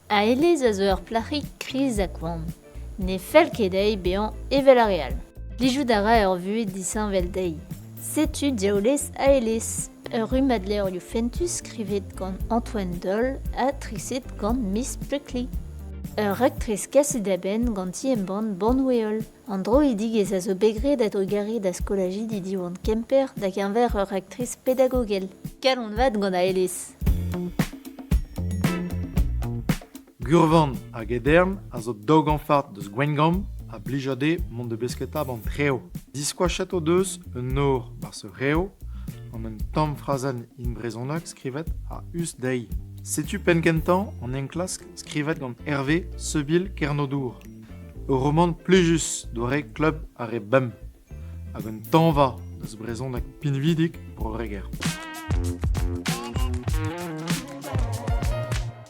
Aelez a zo ur plac'hig kriz ha koant. Ne fell ket dezhi bezañ evel ar re all. Plijout a ra ur vuhez disheñvel dezhi. Setu Diaoulez Aelez, ur rummad levrioù fentus skrivet gant Antoine Doll ha treset gant Miss Prickly. Ur raktres kaset da benn ganti embann Bannoù-heol. An droidigezh a zo bet graet a-drugarez da skolajidi Diwan Kemper da-geñver ur raktres pedagogel. Kalon vat gant Aelez! Gurvan hag Edern a zo daou ganfard deus Gwengamp a blija dezhe mont da besketa 'ba'n Trev. Diskoachet o deus un nor 'barzh ur rev gant un tamm frazenn in brezhoneg skrivet a-us dezhi. Setu penn-kentañ an enklask skrivet gant Hervé Seubil Kernodour. Ur romant plijus doare klub ar re bemp hag un tañva eus brezhoneg pinvidik Bro-Dreger.